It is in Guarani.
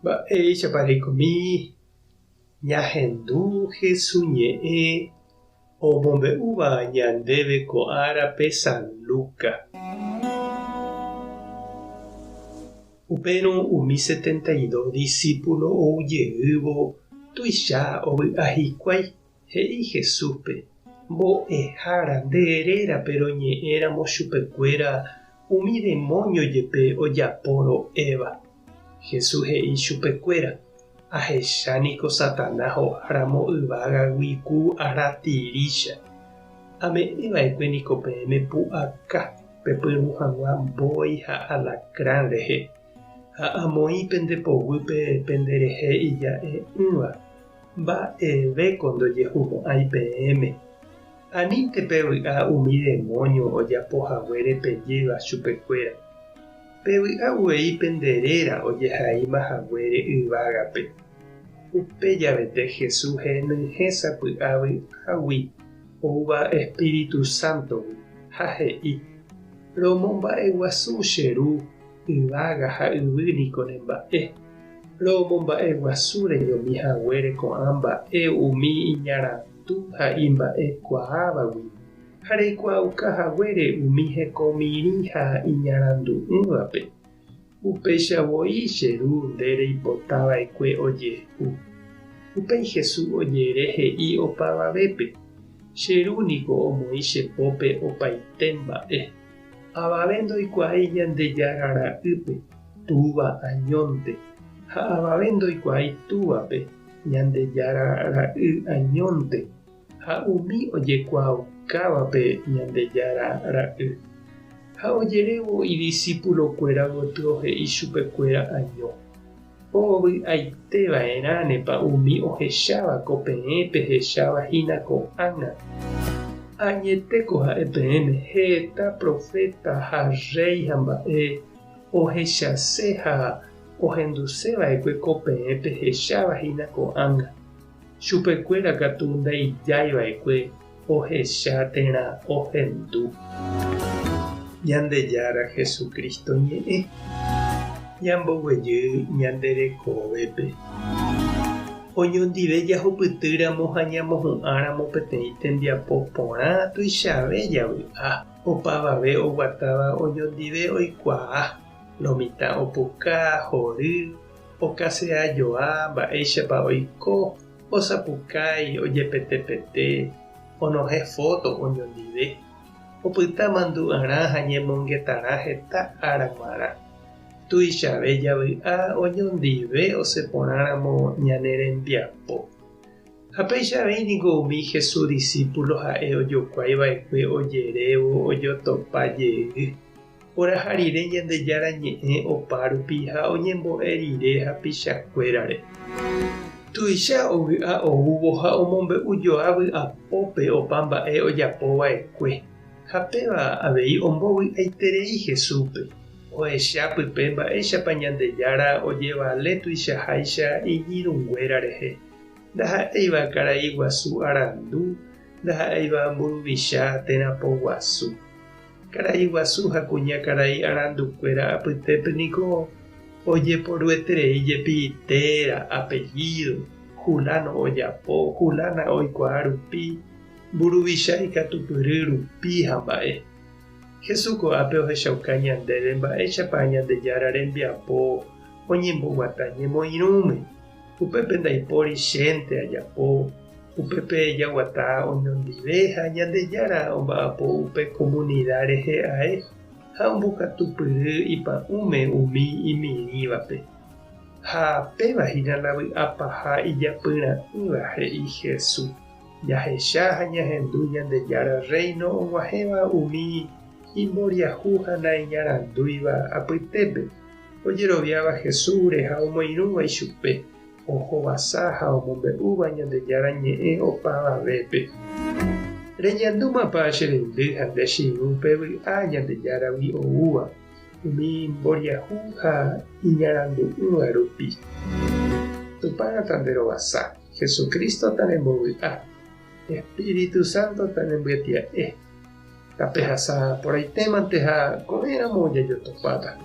Mba'éichapa reikomi ñahendu Hesu ñe'ẽ omombe'úva ñandéve ko árape San Luca. Upérõ umi 72 disípulo ou jeývo tuicha ovy'a hikuái, he'i Jesúspe, Mbo'ehára, nde rérape roñe'ẽramo chupekuéra umi demóño jepe ojapo ro'éva. Jesús he'i chupekuéra, Ahecha niko Satanás ho'áramo yvágagui ku aratirícha. Ame'ẽ va'ekue niko peẽme pu'aka pepyrũ hag̃ua mbói ha alacrán rehe, ha amoĩ pende poguýpe penderehe ija'e'ỹva. Mba'evéko ndojehumo'ãi peẽme. Anínte pevy'a umi demóño ojapo haguére pejéva chupekuéra. Pevy'a uvei pende réra ojehaíma haguére yvágape. Upe javete Jesús henyhẽ sapy'a vy'águi oúva Espíritu Sántogui, ha he'i, Romomba'eguasu che Ru, yvága ha yvy niko ne mba'e. Romomba'eguasu reñomi haguére ko'ã mba'e umi iñarandu ha imba'ekuaávagui, ha reikuaauka haguére umi hekomirĩ ha iñarandu'ỹvape. Upéicha voi che Ru nde reipota va'ekue ojehu. Upéi Jesús ojere he'i opavavépe, Che Ru niko omoĩ che pópe opaite mba'e. Avave ndoikuaái Ñandejára Ra'ýpe, Túva añónte, ha avave ndoikuaái Túvape, Ñandejára Ra'y añónte, ha umi ojekuaaukávape Ñandejára Ra'y. Ha ojerévo idisipulokuéra gotyo he'i chupekuéra año, Ovy'aite va'erãnepa umi ohecháva ko peẽ pehecháva hína ko'ág̃a? Añetéko ha'e peẽme heta proféta ha rréi ha mba'e ohechase ha ohenduse va'ekue ko peẽ pehecháva hína ko'ág̃a. Chupekuéra katu ndaijái va'ekue ohecha térã ohendu. Ñandejára Jesucristo ñe'ẽ ñamboguejy ñande rekovépe. Oñondive jahupytýramo ha ñamohu'ãramo peteĩ tembiapo porã tuichave javy'a. Opavave oguatáva oñondive oikuaa, lo mitã opuka, hory, okaseajoa mba'éichapa oiko, Osapukái, ojepetepete, onohẽ fóto oñondive, opyta mandu'arã ha ñemongetarã heta ára g̃uarã. Tuichave javy'a oñondive osẽ porãramo ñane rembiapo. Ha péicha avei niko umi Jesús disípulo ha'e ojokuái va'ekue ojerévo ojotopa jey. Oraha rire Ñandejára Ñe'ẽ opárupi ha oñembo'e rire hapichakuérare. Tuicha ovy'a oúvo ha omombe'u joa vy'apópe opa mba'e ojapo va'ekue, ha péva avei ombovy'aiterei Jesúspe, ohecha pype mba'éichapa Ñandejára ojevale tuichaháicha iñirũnguéra rehe, ndaha'éiva karai guasu arandu, ndaha'éiva mburuvicha térã poguasu. Karai guasu ha kuña karai arandukuéra apytépe niko ojeporueterei jepi téra, apellido, Juláno ojapo, Julána oikuaa rupi, mburuvicha ikatupyry rupi ha mba'e. Jesús ko'ápe ohechauka ñandéve mba'éichapa Ñandejára rembiapo oñemboguata ñemoirũme. Upépe ndaipóri chénte ajapo, upépe jaguata oñondive ha Ñandejára omba'apo upe komunida rehe ae ha ombokatupyry ipa'ũme umi imirĩvape. Ha péva hína la vy'a paha ijapyra'ỹva, he'i Jesús. Jahecha ha ñahendu Ñandejára Rréino og̃uahẽva umi imboriahu ha naiñarandúiva apytépe. Ojeroviáva Jesúsre ha omoirũva ichupe, ohovasa ha omombe'úva Ñandejára Ñe'ẽ opavavépe. Reñandúmapa che reindy ha nde che irũ pe vy'a Ñandejáragui oúva, umi mboriahu ha iñarandu'ỹva rupi? Tupã tanderovasa, Jesucristo tanembovy'a, Espíritu Santo tanembyetia'e. Tapehasa porãitémante ha ko'ẽramo jajotopáta.